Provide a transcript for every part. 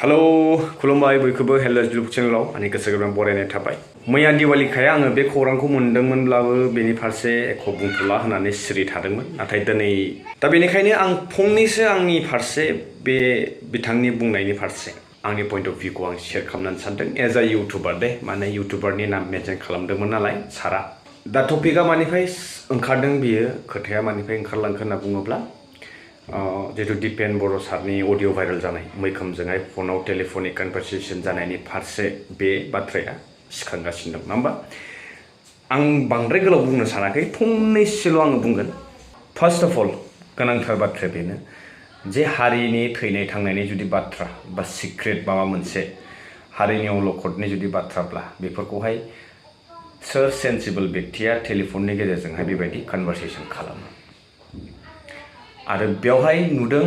Hello, खुलुमबाय बयखौबो health जुब चेनेलाव आंनि गोसो गोरबोजों बरायनाय थाबाय। मैया दिवालिखाय आङो बे खौरांखौ मोनदोंमोनब्लाबो बेनि फारसे एख' बुंथ'ला होननानै सिरि थादोंमोन। नाथाय दिनै दा बेनिखायनो आं फंनैसो आंनि फारसे बे बिथांनि बुंनायनि फारसे आंनि पॉइंट अफ भिउखौ आं शेयार खालामनो सानदों एज अ इउटुबार दे माने इउटुबारनि नाम मेनसन खालामदोंमोन नालाय सारा। दा टपिकआ मानिफ्राय ओंखारदों बियो खोथाया मानिफ्राय ओंखारलांखो होनना बुङोब्ला जितु दिपेन बर' सारनि अडिअ भाइरेल जानाय मैखोमजोंहाय फनाव टेलिफनिक कनभारसेसन जानायनि फारसे बे बाथ्राया सिखांगासिनो दं नङा होमबा आं बांद्राय गोलाव बुंनो सानाखै फंनैसोल' आङो बुंगोन फार्स्ट अफ अल गोनांथार बाथ्राया बेनो जे हारिनि थैनाय थांनायनि जुदि बाथ्रा बा सिक्रेट माबा मोनसे हारिनि अलखदनि जुदि बाथ्राब्ला बेफोरखौहाय सोर सेन्सिबल व्यक्तिया टेलिफननि गेजेरजोंहाय बेबायदि कनभारसेसन खालामो आरो बेवहाय नुदों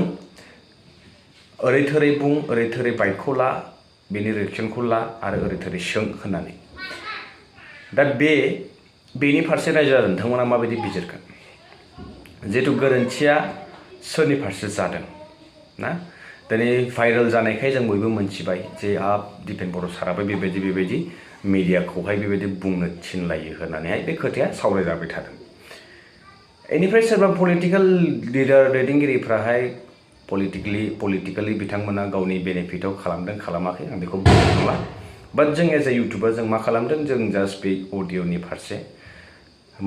ओरै थोरै बुं ओरै थोरै बाइकखौ ला बेनि रिएक्सनखौ ला आरो ओरै थोरै सों होननानै दा बेनि फारसे रायजो नोंथांमोना माबायदि बिजिरगोन जिहेतु गोरोन्थिया सोरनि फारसे जादों ना दिनै भाइरेल जानायखाय जों बयबो मोनथिबाय जे दिपेन बर' साराबो बेबायदि मिडियाखौहाय बेबायदि बुंनो थिनलायो होननानैहाय बे खोथाया सावरायजाबाय थादों बेनिफ्राय सोरबा पलिटिकेल लिडार दैदेनगिरिफ्राहाय पलिटिकेलि बिथांमोना गावनि बेनिफिटआव खालामदों खालामाखै आं बेखौ बुंला बाट जों एज ए इउटुबार जों मा खालामदों जों जास्ट बे अडिअनि फारसे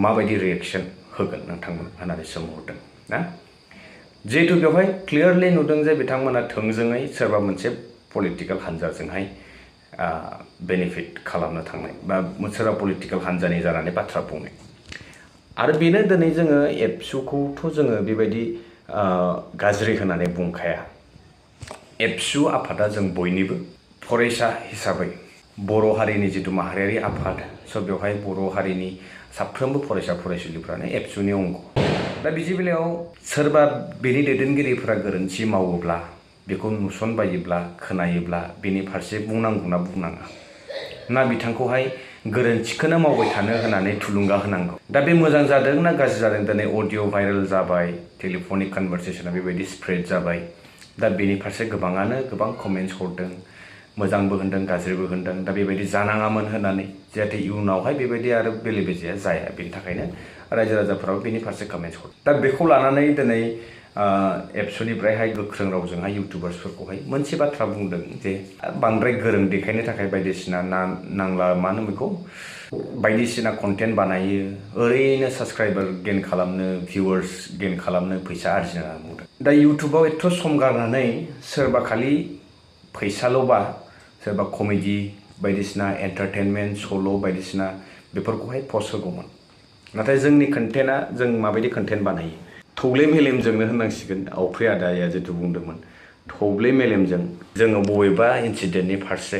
माबायदि रिएक्सन होगोन नोंथांमोन होननानै सोंहरदों ना जिहेतु बेवहाय क्लियारलि नुदों जे बिथांमोना थोंजोङै सोरबा मोनसे पलिटिकेल हान्जाजोंहाय बेनिफिट खालामनो थांनाय बा सोरबा पलिटिकेल हान्जानि जानानै बाथ्रा बुंनाय आरो बेनो दिनै जोङो एबसुखौथ' जोङो बेबायदि गाज्रि होननानै बुंखाया एबसु आफादा जों बयनिबो फरायसा हिसाबै बर' हारिनि जितु माहारियारि आफाद स' बेवहाय बर' हारिनि साफ्रोमबो फरायसा फरायसुलिफ्रानो एबसुनि अंग दा बिदि बेलायाव सोरबा बेनि दैदेनगिरिफोरा गोरोन्थि मावोब्ला बेखौ नुसनबायोब्ला खोनायोब्ला बेनि फारसे बुंनांगौना बुंनाङा ना बिथांखौहाय गोरोन्थिखौनो मावबाय थानो होननानै थुलुंगा होनांगौ दा बे मोजां जादों ना गाज्रि जादों दिनै अडिअ भाइरेल जाबाय टेलिफनिक कनभारसेसना बेबायदि स्प्रेड जाबाय दा बेनि फारसे गोबाङानो गोबां कमेन्ट्स हरदों मोजांबो होनदों गाज्रिबो होनदों दा बेबायदि जानाङामोन होननानै जाहाथे इयुनावहाय बेबायदि आरो बेले बेजेया जाया बेनि थाखायनो रायजो राजाफोराबो बेनि फारसे कमेन्ट्स हरदों दा बेखौ लानानै दिनै एबसुनिफ्रायहाय गोख्रों रावजोंहाय इउटुबार्सफोरखौहाय मोनसे बाथ्रा बुंदों जे बांद्राय गोरों देखायनो थाखाय बायदिसिना नांला मा होनो बेखौ बायदिसिना कन्टेन्ट बानायो ओरैनो साबस्क्राइबार गेन खालामनो भिउवार्स गेन खालामनो फैसा आरजिनो होनना बुंदों दा इउटुबाव एथ' सम गारनानै सोरबा खालि फैसाल'बा सोरबा कमेडि बायदिसिना एन्टारटेनमेन्ट सल' बायदिसिना बेफोरखौहाय पस्ट होगौमोन नाथाय जोंनि कन्टेन्टआ जों माबायदि कन्टेन्ट बानायो थौले मेलेमजोंनो होननांसिगोन अफ्रि आदाया जितु बुंदोंमोन थौले मेलेमजों जोङो बबेबा इन्सिडेन्टनि फारसे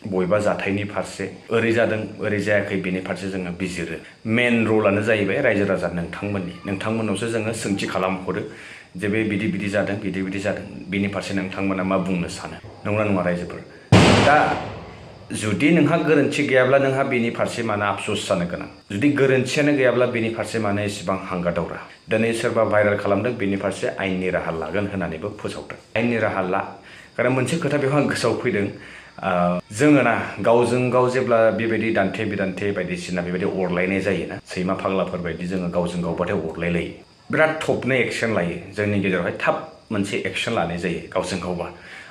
बबेबा जाथायनि फारसे ओरै जादों ओरै जायाखै बेनि फारसे जोङो बिजिरो मेन रलानो जाहैबाय रायजो राजा नोंथांमोनावसो जोङो सोंथि खालामहरो जे बे बिदि जादों बिदि जादों बेनि फारसे नोंथांमोना मा बुंनो सानो नंगौना नङा रायजोफोर दा जुदि नोंहा गोरोन्थि गैयाब्ला नोंहा बेनि फारसे मानो आफस'स जानो गोनां जुदि गोरोन्थियानो गैयाब्ला बेनि फारसे मानो एसेबां हांगा दावरा दिनै सोरबा भाइरेल खालामदों बेनि फारसे आयेननि राहा लागोन होननानैबो फोसावदों आयेननि राहा ला कारण मोनसे खोथा बेवहाय गोसोआव फैदों जोङो ना गावजों गाव जेब्ला बेबायदि दान्थे बिदान्थे बायदिसिना बेबायदि अरलायनाय जायोना सैमा फाग्लाफोर बायदि जोङो गावजों गावबाथाय अरलायलायो बिराद थबनो एक्सन लायो जोंनि गेजेरावहाय थाब मोनसे एक्सन लानाय जायो गावजों गावबा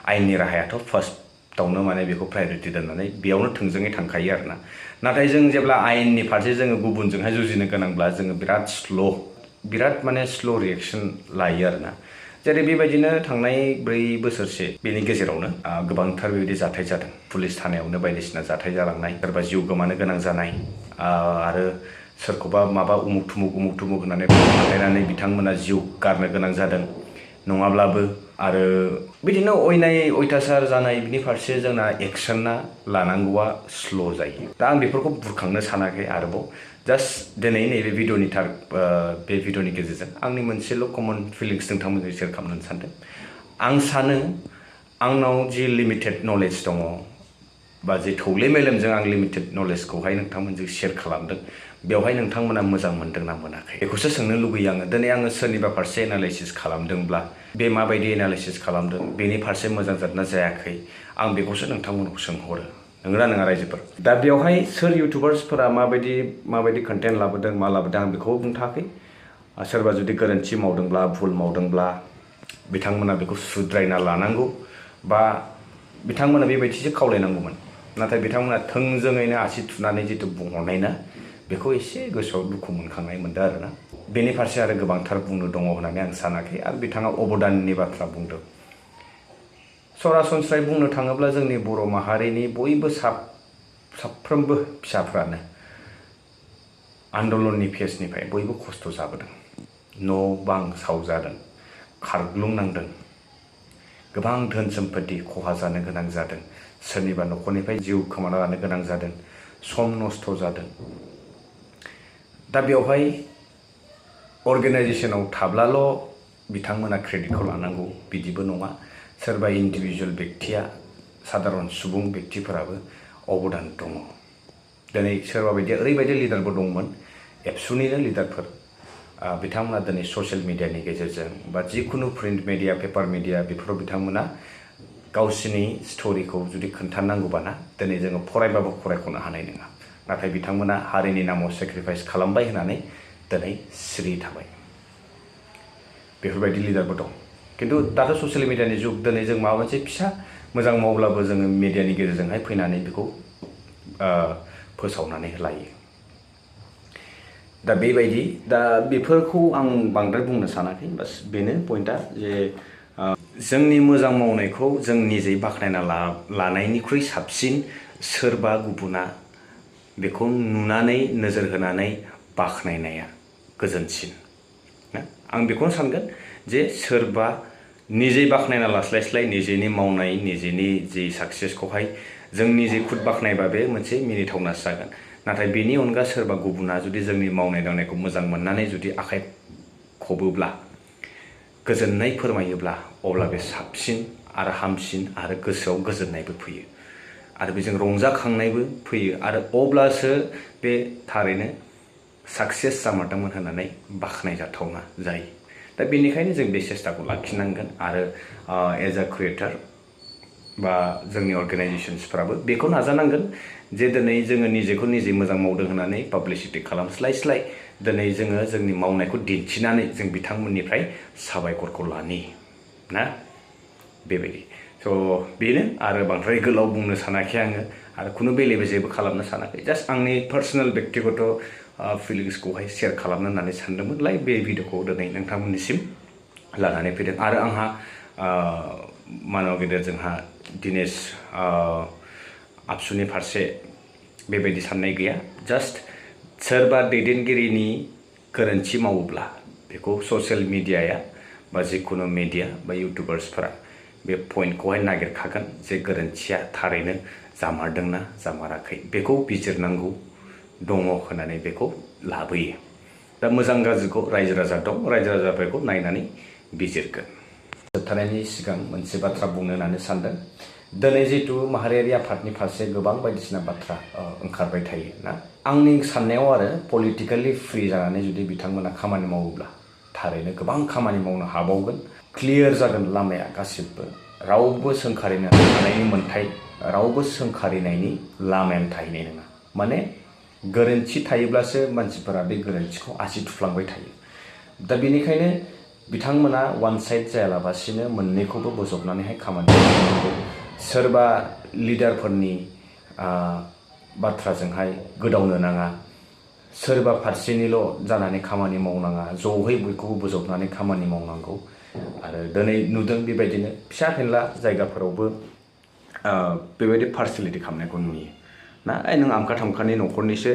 आयेननि राहायाथ' फार्स्टआवनो माने बेखौ प्रायरिटि दोननानै बेयावनो थोंजोङै थांखायो आरोना नाथाय जों जेब्ला आयेननि फारसे जोङो गुबुनजोंहाय जुजिनो गोनांब्ला जोङो बिराद माने स्ल' रिएक्सन लायो आरोना जेरै बेबायदिनो थांनाय 4 बोसोरसे बेनि गेजेरावनो गोबांथार बेबायदि जाथाय जादों पुलिस थानायावनो बायदिसिना जाथाय जालांनाय सोरबा जिउ गोमानो गोनां जानाय आरो सोरखौबा माबा उमुक थुमुक होननानै फोथायनानै बिथांमोना जिउ गारनो गोनां जादों नङाब्लाबो आरो बिदिनो अयथासार जानाय बिनि फारसे जोंना एक्सना लानांगौआ स्ल' जायो दा आं बेफोरखौ बुरखांनो सानाखै आरोबाव जास्ट दिनै नैबे बे भिडिअनि गेजेरजों आंनि मोनसेल' कमन फिलिंस नोंथांमोनजों शेयार खालामनो सानदों आं सानो आंनाव जि लिमिटेड नलेज दङ बा जे थौले मेलेमजों आं लिमिटेड नलेजखौहाय नोंथांमोनजों शेयार खालामदों बेवहाय नोंथांमोना मोजां मोनदोंना मोनाखै बेखौसो सोंनो लुगैयो आङो दिनै आङो सोरनिबा फारसे एनालाइसिस खालामदोंब्ला बे माबायदि एनालाइसिस खालामदों बेनि फारसे मोजां जादोंना जायाखै आं बेखौसो नोंथांमोनखौ सोंहरो नंगौना नङा रायजोफोर दा बेवहाय सोर इउटुबार्सफोरा माबायदि कन्टेन्ट लाबोदों मा लाबोदों आं बेखौ बुंनो थाखै सोरबा जुदि गोरोन्थि मावदोंब्ला भुल मावदोंब्ला बिथांमोना बेखौ सुद्रायना लानांगौ बा बिथांमोना बेबायदिसो खावलायनांगौमोन नाथाय बिथांमोना थोंजोङैनो आसि थुनानै जितु बुंहरनाय ना बेखौ एसे गोसोआव दुखु मोनखांनाय मोनदों आरोना बेनि फारसे आरो गोबांथार बुंनो दङ होननानै आं सानाखै आरो बिथाङा अबदाननि बाथ्रा बुंदों सरासनस्रायै बुंनो थाङोब्ला जोंनि बर' माहारिनि बयबो साफ्रोमबो फिसाफ्रानो आन्दलननि फेसनिफ्राय बयबो खस्थ' जाबोदों न' बां सावजादों खारग्लुंनांदों गोबां धोन सम्पति खहा जानो गोनां जादों सोरनिबा न'खरनिफ्राय जिउ खोमाना लानो गोनां जादों सम नस्थ' जादों दा बेवहाय अर्गेनाइजेसनाव थाब्लाल' बिथांमोना क्रेडिटखौ लानांगौ बिदिबो नङा सोरबा इन्डिभिजुवेल व्यक्तिया साधारन सुबुं व्यक्तिफोराबो अबदान दङ दिनै सोरबा बायदिया ओरैबायदि लिडारबो दंमोन एबसुनिनो लिडारफोर बिथांमोना दिनै ससियेल मिडियानि गेजेरजों बा जिखुनु प्रिन्ट मिडिया पेपार मिडिया बेफोराव बिथांमोना गावसिनि स्ट'रिखौ जुदि खोन्थानांगौबाना दिनै जोङो फरायबाबो फरायख'नो हानाय नङा नाथाय बिथांमोना हारिनि नामाव सेक्रिफाइस खालामबाय होननानै दिनै सिरि थाबाय बेफोरबायदि लिडारबो दं खिन्थु दाथ' ससियेल मिडियानि जुग दिनै जों माबा मोनसे फिसा मोजां मावब्लाबो जोङो मिडियानि गेजेरजोंहाय फैनानै बेखौ फोसावनानै लायो दा बेबायदि दा बेफोरखौ आं बांद्राय बुंनो सानाखै बास बेनो पइन्टआ जे जोंनि मोजां मावनायखौ जों निजै बाख्नायना लानायनिख्रुइ साबसिन सोरबा गुबुना बेखौ नुनानै नोजोर होनानै बाख्नायनाया गोजोनसिन आं बेखौनो सानगोन जे सोरबा निजै बाख्नायना लास्लायस्लाय निजेनि मावनाय निजेनि जि साक्सेसखौहाय जों निजे खुद बाख्नायबा बे मोनसे मिनिथावनासो जागोन नाथाय बेनि अनगा सोरबा गुबुना जुदि जोंनि मावनाय दांनायखौ मोजां मोननानै जुदि आखाइ खबोब्ला गोजोननाय फोरमायोब्ला अब्ला बे साबसिन आरो हामसिन आरो गोसोआव गोजोननायबो फैयो आरो बेजों रंजाखांनायबो फैयो आरो अब्लासो बे थारैनो साक्सेस जामारदोंमोन होननानै बाख्नायजाथावना जायो दा बेनिखायनो जों बे सेस्टाखौ लाखिनांगोन आरो एज अ क्रिएटर बा जोंनि अर्गेनाइजेसन्सफ्राबो बेखौ नाजानांगोन जे दिनै जोङो निजेखौ निजे मोजां मावदों होननानै पाब्लिसिटि खालामस्लायस्लाय दिनै जोङो जोंनि मावनायखौ दिन्थिनानै जों बिथांमोननिफ्राय साबायखरखौ लानि ना बेबायदि स' बेनो आरो बांद्राय गोलाव बुंनो सानाखै आङो आरो खुनु बेले बेजेबो खालामनो सानाखै जास्ट आंनि पार्सनेल व्यक्तिगत फिलिंसखौहाय शेयार खालामनो होननानै सानदोंमोनलाय बे भिडिअखौ दिनै नोंथांमोननिसिम लानानै फैदों आरो आंहा मानव गेदेर जोंहा दिनेश आबसुनि फारसे बेबायदि साननाय गैया जास्ट सोरबा दैदेनगिरिनि गोरोन्थि मावोब्ला बेखौ ससियेल मिडियाया बा जिखुनु मिडिया बा इउटुबार्सफोरा बे पइन्टखौहाय नागिरखागोन जे गोरोन्थिया थारैनो जामारदोंना जामाराखै बेखौ बिजिरनांगौ दङ होननानै बेखौ लाबोयो दा मोजां गाज्रिखौ रायजो राजा दं रायजो राजाफोरखौ नायनानै बिजिरगोन जोबथारनायनि सिगां मोनसे बाथ्रा बुंनो होननानै सानदों दिनै जितु माहारियारि आफादनि फारसे गोबां बायदिसिना बाथ्रा ओंखारबाय थायो ना आंनि साननायाव आरो पलिटिकेलि फ्रि जानानै जुदि बिथांमोना खामानि मावोब्ला थारैनो गोबां खामानि मावनो हाबावगोन क्लियार जागोन लामाया गासिबो रावबो सोंखारिनो हानायनि मोन्थाय रावबो सोंखारिनायनि लामायानो थाहैनाय नङा माने गोरोन्थि थायोब्लासो मानसिफोरा बे गोरोन्थिखौ आसि थुफ्लांबाय थायो दा बेनिखायनो बिथांमोना वान साइड जायालाबासिनो मोननैखौबो बोजबनानैहाय खामानि मावनांगौ सोरबा लिडारफोरनि बाथ्राजोंहाय गोदावनो नाङा सोरबा फारसेनिल' जानानै खामानि मावनाङा ज'है बयखौबो बोजबनानै खामानि मावनांगौ आरो दिनै नुदों बेबायदिनो फिसा फेनला जायगाफोरावबो बेबायदि पार्सनेलिटि खालामनायखौ नुयो ना नों आमखा थामखानि न'खरनिसो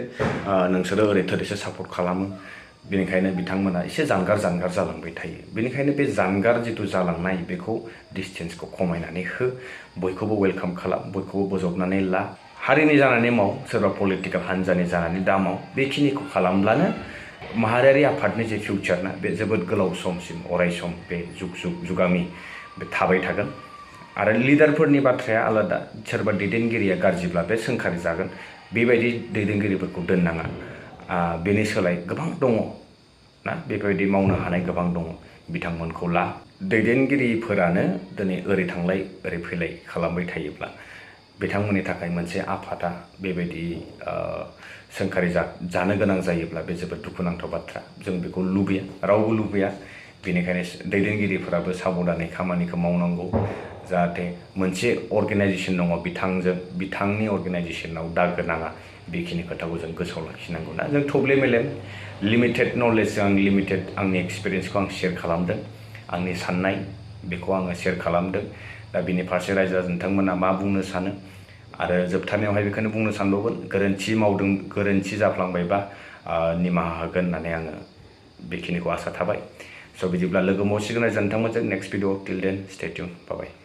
नोंसोरो ओरै थोरैसो सापर्ट खालामो बेनिखायनो बिथांमोना एसे जानगार जालांबाय थायो बेनिखायनो बे जानगार जिथु जालांनाय बेखौ डिसटेन्सखौ खमायनानै हो बयखौबो वेलकाम खालाम बयखौबो बोजबनानै ला हारिनि जानानै माव सोरबा पलिटिकेल हान्जानि जानानै दा माव बेखिनिखौ खालामब्लानो माहारियारि आफादनि जे फिउचार ना बे जोबोद गोलाव समसिम अराय सम बे जुगामि बे थाबाय थागोन आरो लिडारफोरनि बाथ्राया आलादा सोरबा दैदेनगिरिया गाज्रिब्ला बे सोंखारि जागोन बेबायदि दैदेनगिरिफोरखौ दोननाङा बेनि सोलाय गोबां दङ ना बेबायदि मावनो हानाय गोबां दङ बिथांमोनखौ ला दैदेनगिरिफोरानो दिनै ओरै थांलाय ओरै फैलाय खालामबाय थायोब्ला बिथांमोननि थाखाय मोनसे आफादा बेबायदि सोंखारि जानो गोनां जायोब्ला बे जोबोद दुखुनांथाव बाथ्रा जों बेखौ लुबैया रावबो लुबैया बेनिखायनो दैदेनगिरिफोराबो साबधानै खामानिखौ मावनांगौ जाहाथे मोनसे अर्गेनाइजेसन दङ बिथांनि अर्गेनाइजेसनाव दागो नाङा बेखिनि खोथाखौ जों गोसोआव लाखिनांगौ ना जों थौले मेलेम लिमिटेड नलेजजों आं लिमिटेड आंनि एक्सपिरियेन्सखौ आं शेयार खालामदों आंनि साननाय बेखौ आङो शेयार खालामदों दा बिनि फारसे रायजो नोंथांमोना मा बुंनो सानो आरो जोबथारनायावहाय बेखौनो बुंनो सानबावगोन गोरोन्थि जाफ्लांबायबा निमाहा होगोन होननानै आङो बेखिनिखौ आसा थाबाय स' बिदिब्ला लोगो मोनसिगोन रायजो नोंथांमोनजों नेक्स्ट भिडिअ टिल देन स्टे टिउन बाय